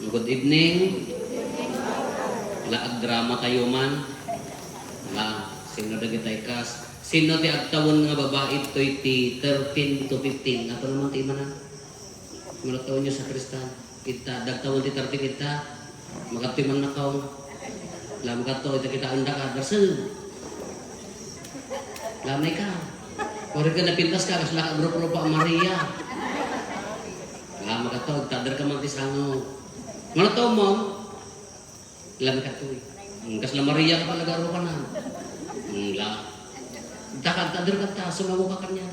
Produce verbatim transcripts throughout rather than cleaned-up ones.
Good evening. La, agdrama tayo man. La, sino dagiti kas? Sino ti agtawen nga babai toy ti thirteen to fifteen? Apo naman ti imana? Managtawen nyo sa Kristan. Kita, dagtawen ti thirteen kita. Makadtoy man nakaw. La, makadto, ita kita ang daka. Darsel. Lamay ka. Ori ka napintas ka, kas la ka grupo pa Maria. La, makadto, agtader ka man ti sangaw. Managtawen mo? Lamay ka to eh. Mm, kas la Maria ka pala garo ka na. Mm, la. Takad, tader ka ta, sumango ka kanya.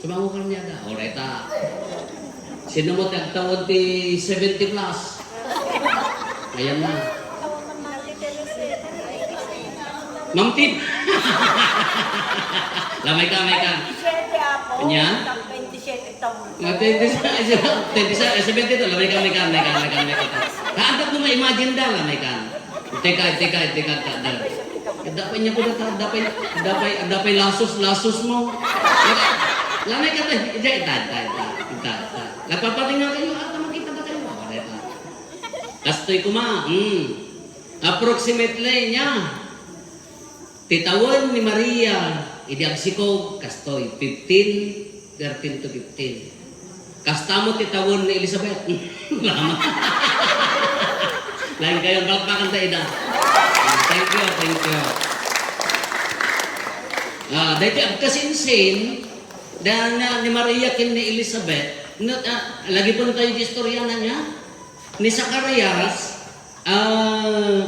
Sumango ka kanya da. O, reta. Sino mo ti agtawen ti seventy plus? Ayan na. Ma'am Tin. Lamay ka, lamay ka. Twenty-seven ako. Anya? Twenty-seven taon. Nga twenty-seven, twenty-seven, seventy to. Lamay ka, lamay ka, lamay ka, lamay ka, lamay ka. Kaantat mo ma-imagine da, lamay ka. Teka, teka, teka, teka. Dapat niya ko da, dapat, dapat, dapat lasos, lasos mo. Lamay ka, ita, ita, ita, ita, ita. Nagpapatingala kayo, ata makita ba kayo? Wala ita. Kastoy kuma, hmm. Approximately niya. Ti tawen ni Maria, idi agsikog, kastoy, fifteen, thirteen to fifteen. Kasta mo ti tawen ni Elizabeth. Lamat. Lain kayo, palakpakan ta ida. Thank you, thank you. Ah, dahil agkasinsin, dahil na ni Maria ken ni Elizabeth, na, ah, lagi pun tayo di istorya na niya. Ni Zacarias, ah,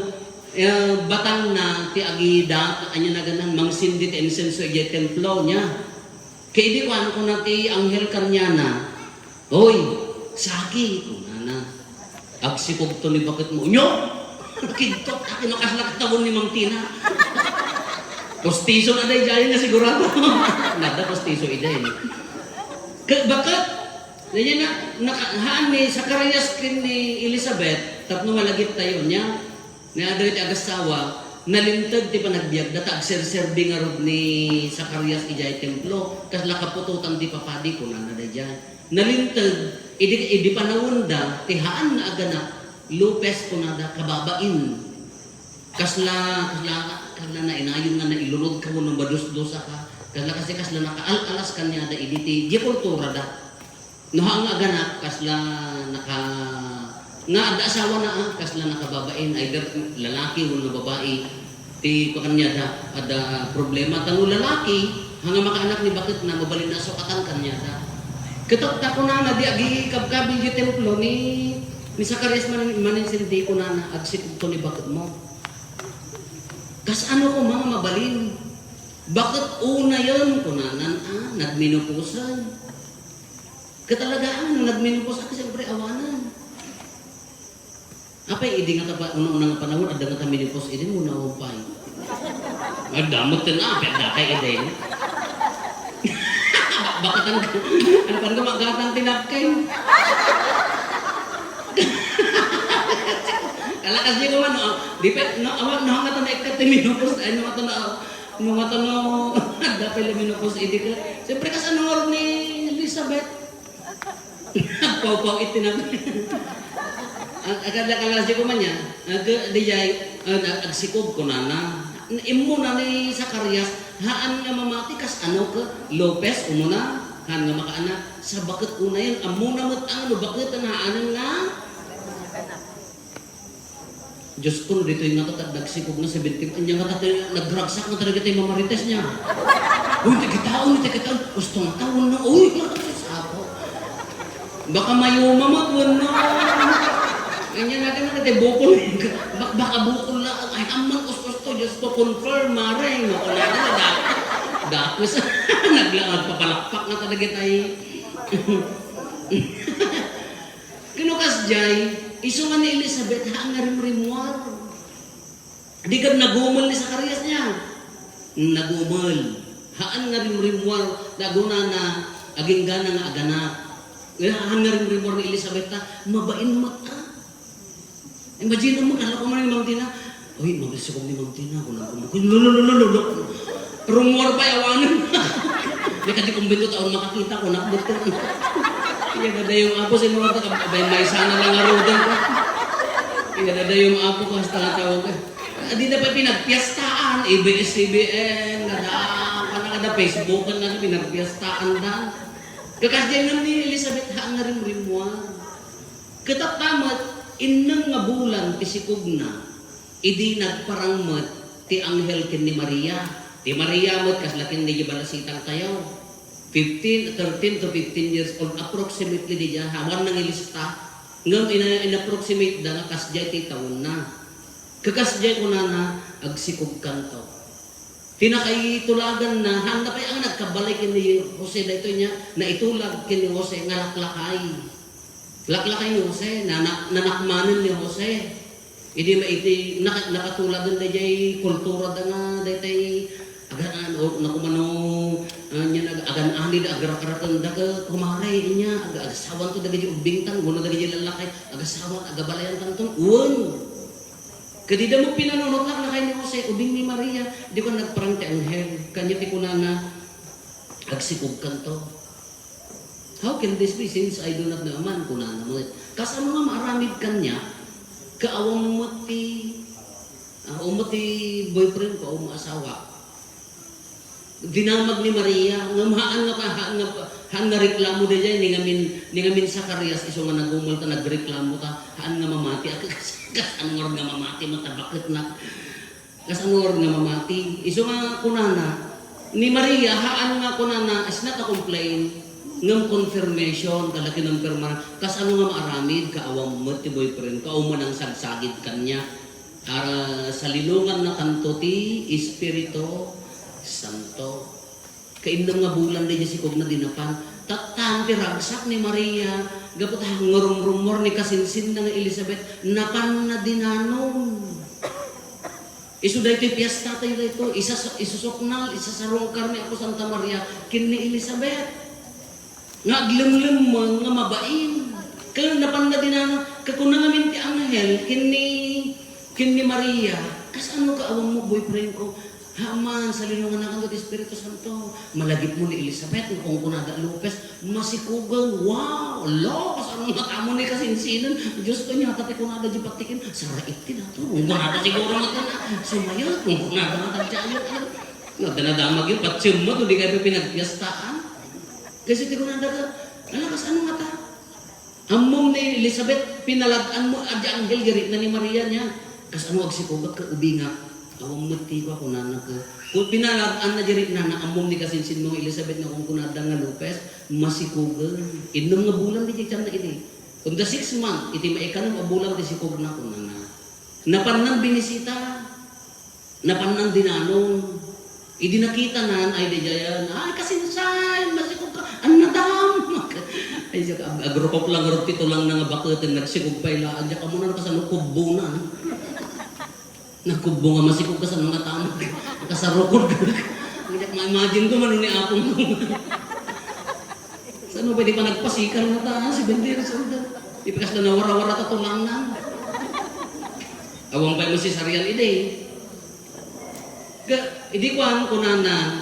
ah, batangna ti agida, ania naganan, mangsindi ti insenso idiay templo niya. Ket idi kuan, kuna ti anghel kaniana, "Hoy, saki," kunana, "agsikogto ni baketmo." Nya, kidto, akin no kasla tawen ni Ma'am Tina. Postiso na daydiay nga sigurado. Nada postiso iday. Ket baket, Ania na, naka-, haan ni Zacarias ken ni Elizabeth, tapno malagip tayo, nia, ni Adri ti agasawa, nalinteg ti panagbiagda ta agserserbi ngarud ni Zacarias idiay templo, kasla kaputotan ti papadi, kunana daydiay. Nalinteg, idi, idi panawenda, ti haan nga aganak, lupes, kunada, kababain. Kasla, kasla, kasla nainayon nga nailurod ka wenno madusdusa ka. Kasla kasi, kasla nakaal-alas kaniada idi ti, di kulturada. No, haan nga aganak, kasla naka-, nga adda asawana, ah, kasla nakababain, either lalaki wenno babai, ti pakaniada, adda problema. Ta no lalaki, haan nga makaanak ni baketna, mabalin a sukatan kaniada. Ket ta kunana, di agikabkabil di templo ni, ni Zacarias man, maninsinti kunana, "Agsikogto ni baketmo." Kasano koma nga mabalin? Baket unayen, kunanan, ah, nagmenopausay. Katalagaan, nagmenopause ako, siyempre, awanan. Apay, idi nga tapa-, una-una nga panahon, adda nga ta menopause, idi mo naupay. Adda mo, tin-, ah, apay, adda kay idi. Bakatan ka, ano pa nga magatang tinapkay? Kalakas niyo naman, no? Di pa, no, awan, no, nga ta naikkat ti menopause, ay, no, nga ta na, no, nga ta na, adda pa yung menopause, idi ka. Siyempre, kasano nga rin ni Elizabeth? Nagpawpaw iti na. Ag-, agad lang kalasi ko man niya. Ag-, di jay, ag-, agsikog ko na na. Immo na ni Zacarias, haan nga mamati kas ano ka, Lopez, umuna, haan nga makaanak, sa baket unayen, ammo na met ang ano, baket na haanen nga? Diyos ko, no, ditoy nga tatag nagsikog nga seventy, anya nga tatay nagragsak nga talaga tayo mamarites niya. Uy, ti kitaon, ti kitaon. Gusto nga taon na, uy, sapo. Baka mayuma mo, tuwan na. Anya natin na, tayo bukol. Bak-, baka bukol na. Ay, amang gusto to, Diyos ko, confirm, maray. Naku, naku, naku. Dakos. Nagla-, nagpapalakpak nga talaga tayo. Kano kasjay, isu nga ni Elizabeth, haan nga rimrimmuar. Di kad nagumel ni Zacarias niya. Nagumel. Haan nga rimrimmuar, nagunana, aginggana nga aganak. Haan nga rimrimmuar ni Elizabeth ta, mabain met a. Imagine mo, kala ko man ni Ma'am Tina. Uy, mabisukog ni Ma'am Tina, kung ako mo-, kung lulululululu. Rumor pa yawanan. Di ka di kumbento taon makakita ko, nakbot ko. Iya, gada yung apo, sino nga ta, abay, may sana lang arudan ko. Kadadayo, Apo, kasta nga tawag. Adi na pa pinagpiestaan, A B S C B N, kada, kada, kada Facebook na pinagpiestaan da. Kakas diay ngem ni Elizabeth, ha, nga rimrimmuar. Ket apta met, innem nga bulan ti sikogna, idi nagparang met ti anghel ken ni Maria. Ti Maria met, kasla ken ni balasitang tayo. Fifteen, thirteen to fifteen years old, approximately, di dia, awan nangilista. Ngem ina-, in-approximate da nga kasdiay ti taonna. Kakasdiay kunana, agsikogkanto. Ti nakaitulaganna, haanda pay a nagkabalay ken ni Jose daytoy nia, naitulag ken ni Jose nga laklakay. Laklakay ni Jose, nanak-, nanakmanen ni Jose. Idi ma-, iti naka-, nakatulagan daydiay kultura da nga daytay aga-, ano, nakumano, ah, nia nag-, agan-anid, agrakrakenda ket kumare, inia, aga-, agasawanto dagiti ubbingtan, wenno dagiti lallakay, agasawan, agabalayantanton, wen. Ket ida met pinanunot laklakay ni Jose, ubing ni Maria, idi kua nagparang ti anghel, kaniak ti kunana, agsikogkanto. How can this be since I do not know a man? Kunana met. Kasano nga maaramid kaniak? Kaawam met ti, ah, awan met ti boyfriend ko, awan met asawa. Dinamag ni Maria, ngem haan nga, haan nga, haan nga reklamo daydiay, ni ngamin, ni ngamin Zacarias, isu nga nagumel ta nagreklamo ta, haan nga mamati, kas-, kasano nga mamati, matabaketna. Kasano nga mamati? Isu nga kunana, ni Maria, haan nga kunana, is not a complaint, ngem confirmation, kada kinumpirma, kasano nga maaramid, kaawam met ti boyfriend, kaawam met nang sagsagid kaniak. Ara, salinongannakanto ti Espiritu Santo. Kainnem nga bulan daydiay sikogna di napan. Tattan ti ragsak ni Maria, gapu ta ngarumrumor ni kasinsinna nga Elizabeth, napanna di nanom. Isu daytoy piesta tayo daytoy, isa-, isusuknal, isasarungkar ni Apo Santa Maria ken ni Elizabeth. Nga aglemlemmeng nga mabain. Ket napanna di nanom, kakuna ngamin ti anghel ken ni, ken ni Maria, "Kasano kaawam mo boyfriend ko?" "Haan man, salinongannakanto ti Espiritu Santo. Malagipmo ni Elizabeth, nga kunkunada Lopez, masikogen." Wow! Ala, kasano nga tamo ni kasinsinan? Diyos ko, nia ta ti kunada di patiken, saraik ti dato. Kunkunada siguro met na, sumayot, kunkunada nga tadyayo. Nadana-damag yun, patsim mo, to di kayo pinagpiestaan. Kasi ti kunada ka, ala, kasano nga ta? Ammom ni Elizabeth, pinalad-an mo, adi anghel, di rikna ni Maria nia. Kasano agsikogak ket ubingak? Awan met ti kua, kunana ket. Kun pinalad-an na di riknana, ammom ni kasinsin mo nga Elizabeth nga kunkunada nga Lopez, masikogen. Innem nga bulan di tianna idi. Kun the sixth month, iti maikanem a bulan ti sikogna, kunana. Napannan binisita. Napannan di nanom. Idi nakitanan, ay, daydiayan, "Ay, kasinsan, masikog ka, annadam!" Ay, siak, ag-, agrukok lang, rugpito lang na nga baketen, nagsikog pay laan, diak ammo na kasano kubbo na. Nagkubbo nga masikog kasano nga tama. Kasarukod. Diak ma-imagine ko, mano ni apong ko. Saan mo pwede pa nagpasikal nga ta, ah, si Bendero Soldan? Ipikas na nawara-wara ta tulangnan. Awan pay mo cesarean idi. Ga, idi kuan, kunana,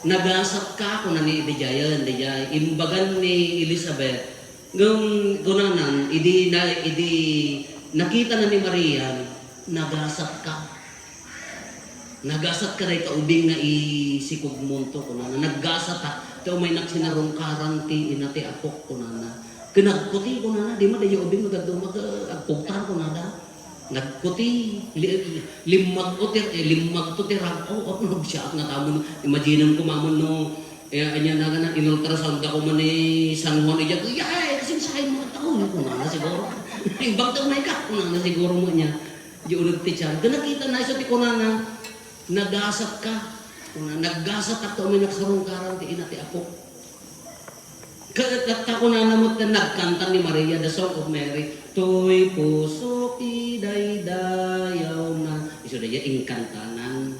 "Nagasat ka," kuna ni, daydiayen, daydiay, imbagan ni Elizabeth. Ngem kunanan, idi na, idi nakita na ni Maria, "Nagasat ka." Nagasat ka dayta ubing nga isikogmonto, kunana. Naggasatak, ta umaynak sinarungkaran ti ina ti apok, kunana. Ket nagkuti, kunana, di man dayta ubing nga dadduma, agpugtar, kunana. Nagkuti, li-, limmag-o ti, eh, limmagto ti rag-o, oh, nagsiak nga tamon. Imagine ko, mamon, no, eh, anya na, na, inultrasound ako man ni San Juan, iya, "Yay, kasinsahin mo, tao," kunana siguro. "Imbag ta umay ka," kunana siguro mo niya. Di uneg ti tiyan. Ket nakita na isu ti kunana, "Nagasat ka." Kuna, "Naggasat ka, ta umay nagsarungkaran ti ina ti apok." Ket, ket ta kunana met nga nagkanta ni Maria, the Song of Mary, "Toy puso idaydayaw na." Isu daydiay inkantanan.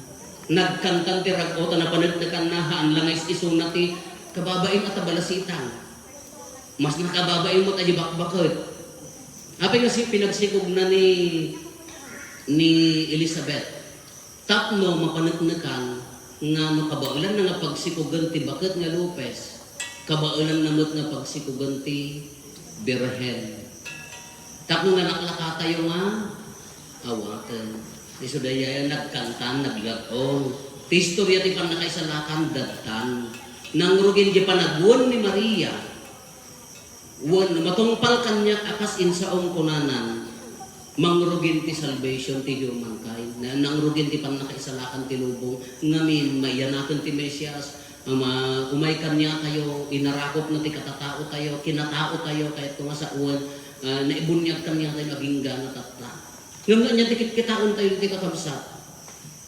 Nagkantan ti rag-o ta napaneknekanna, haan la nga is-isuna ti kababain a tabalasitang. Mas nakababain met a di bakbaket. Apay nga si-, pinagsikogna ni, ni Elizabeth tapno mapaneknekan nga no kabaelanna nga pagsikogen ti baket nga Lopez, kabaelanna met nga pagsikogen ti Birhen. Tapno nalaklakatayo nga Awaten. Isu daydiay a nagkanta, naglag-on. Ti istorya ti pannakaisalakan, dadtan. Nangrugin di panaguen ni Maria. Wen, matungpal kaniak a kas insaom kunanan, mangrugin ti salvation ti humankind. Na-, nangrugin ti pannakaisalakan ti lubong. Ngamin, maiyanaten ti Mesias. Ama, umay kaniatayo, inarakopna ti katataotayo, kinataotayo, kayatko nga sawen, ah, naibuniag kaniatayo, agingga tatta. Ngem ania ti kitkitaentayo ditoy, kakabsat?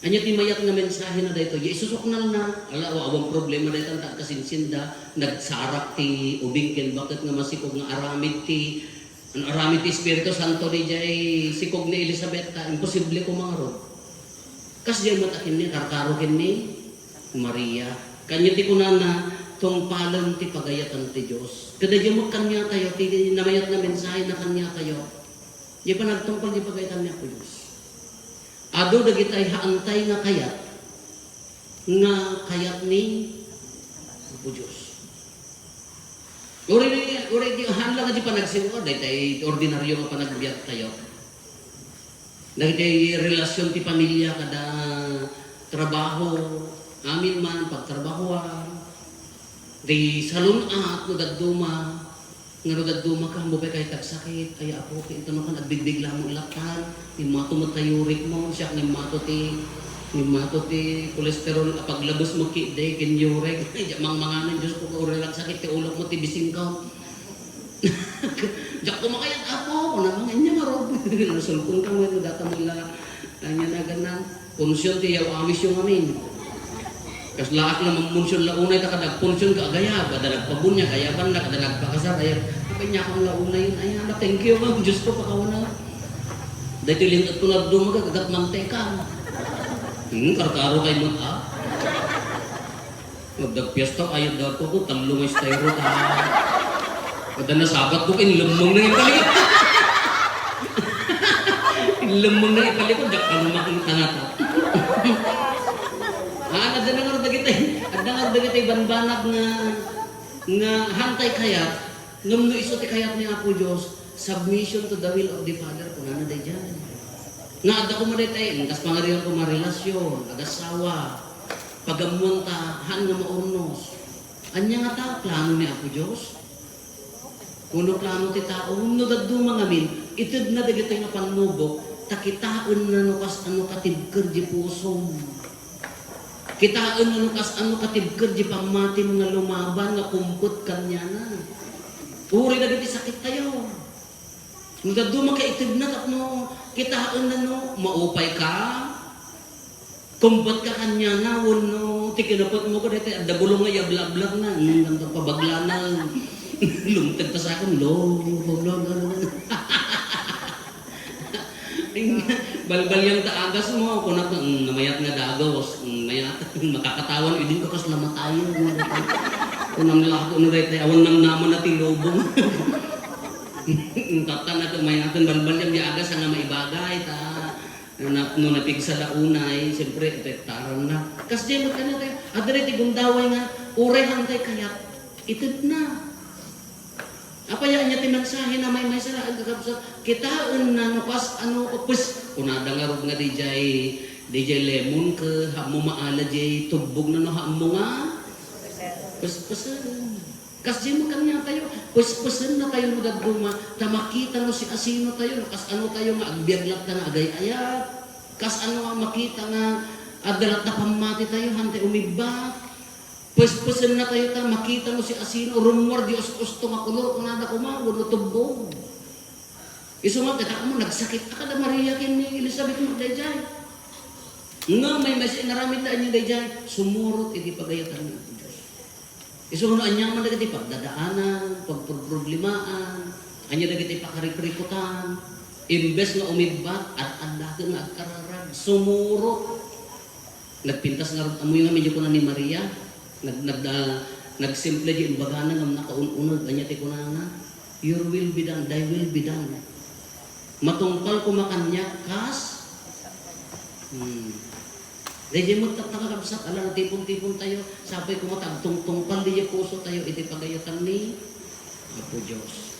Ania ti mayat nga mensahena daytoy? Ya isusuknalna, ala, awan problema daytan ta agkasinsinda, nagsarak ti ubing ken baket nga masikog nga aramid ti, ano, aramid ti Espiritu Santo diay sikog ni Elisabet ta imposible koma ngarud. Kasdiay met a ken ni, karkaro ken ni Maria. Kaniak ti kunana, tungpalen ti pagayatan ti Dios. Kadaydiay met kaniatayo, ti namayat nga mensahena kaniatayo. Diay panagtungpal ti pagayatan ni Apo Dios. Adu dagiti haantay nga kayat, nga kayat ni Apo Dios. Uray, uray di, haan lang di panagsiruar, daytay ordinaryo nga panagbiagtayo. Dagiti relasyon ti pamilya kada trabaho, amin man, pagtrabahoan, di salun-at, no dadduma, nga no dadduma ka, mo pay kay tagsakit, ay, apo, kay ito naman, agbigbigla mo ilaktan, immato mo tayurik mo, siya, immato ti, immato ti cholesterol, a paglabos mo ki, de, ken yurik, ay, mangmanganan, Diyos ko, uray lang sakit, ti ulok mo, ti bising ka. Diak ko makayat, apo, kuna nga, anya nga, Rob, nasulpong ka mo, data mo la, anya na, ganan, punsyun, ti yaw, amis yung amin. Kas laak na mampunsyun la unay, ta kada punsyun ka agayab, ada nagpabunyag, ayaban na, kada nagpakasar, ayab. Apa niya akong la unay yun? Ay, ala, thank you, ma'am. Diyos ko, pakauna. Dahil tiling at kunag dumaga, kagat manteka. Hmm, karkaro kay mo, ah? Magdagpias ta, ayab daw ko, tallo nga estero ta. Kada nasabat ko, inlemmeng na yung palikod. Inlemmeng na yung palikod, diak ka na makita nga ta. Ah, adda na nga dagiti, adda nga dagiti banbanag nga, nga hantay kayat, ngem no isu ti kayat ni Apo Dios, submission to the will of the Father, kunana daydiay. Nga adda koma daytay, kas pangarigan koma relasyon, agasawa, pagammuan ta, haan nga maurnos. Ania nga ta, plano ni Apo Dios? Wenno plano ti tao, no dadduma ngamin, itedna dagitoy nga pannubok, ta kitaenna no kas-ano katibker di pusom. Kitaenna no kas-ano katibker di pammatim nga lumaban nga kumpet kaniana. Uray dagiti sakittayo. No dadduma ka itedna tapno kitaenna no maupay ka, Kumpet ka kaniana wenno ti kinapatmo kadaytoy adda bulong nga iablablak na, hmm, nagpabaglana. Lumteg ta sa akin, lo, lo, lo, lo, lo. Balbaliang ta agas mo, kunat, hmm, namayat nga dagos, hmm, mayat, makakatawan, idin ko kas lamatayo, no, kunam lako, no, daytoy, awan namnama na ti lubong. Tatta na kumayaten, balbaliang di agas nga maibagay, ta, Na, no napigsa la unay, siyempre, epektaran na. Kasdiay met kaniatayo, adda daytoy gundaway nga, uray hantay kayat, itedna. Apay ania ti mensahe na maymaysa laeng, kakabsat? Kitaenna no kas-ano, pes, kunada ngarud nga diay, diay lemon ket, haanmo maala diay tubbogna no haanmo nga pespesen. Kasdiay met kaniatayo, pespesennatayo no dadduma, ta makita no siasinotayo, no kas-anotayo nga agbiag latta nga agay-ayat, kas-ano nga makita nga adda latta pammatitayo, hantay umibbat. Pespesennatayo ta makita no siasino, rummuar di us-usto nga kolor, kunada koma, wenno tubbog. Isu nga, kita mo, nagsakit a kada Maria ken ni Elizabeth mo daydiay. Nga maymaysa inaramidda ania daydiay, sumurot iti pagayatan ni Apo Dios. Isu nga no aniaman dagiti pagdadaanan, pagproproblimaan, ania dagiti pakarikrikutan, imbes nga umibbat, ad-addaken nga agkararag, sumurot. Nagpintas ngarud, ammoyo nga medyo kuna ni Maria, nag-, nag-, ah, nagsimple di imbagana ngem nakaun-uneg, ania ti kunana? "Your will be done, thy will be done." Matungpal koma kaniak kas, hmm. Daydiay met tatta, kakabsat, ala, natipon-tipon tayo, sapay koma ta agtungtungpal diay puso tayo iti pagayatan ni Apo Dios.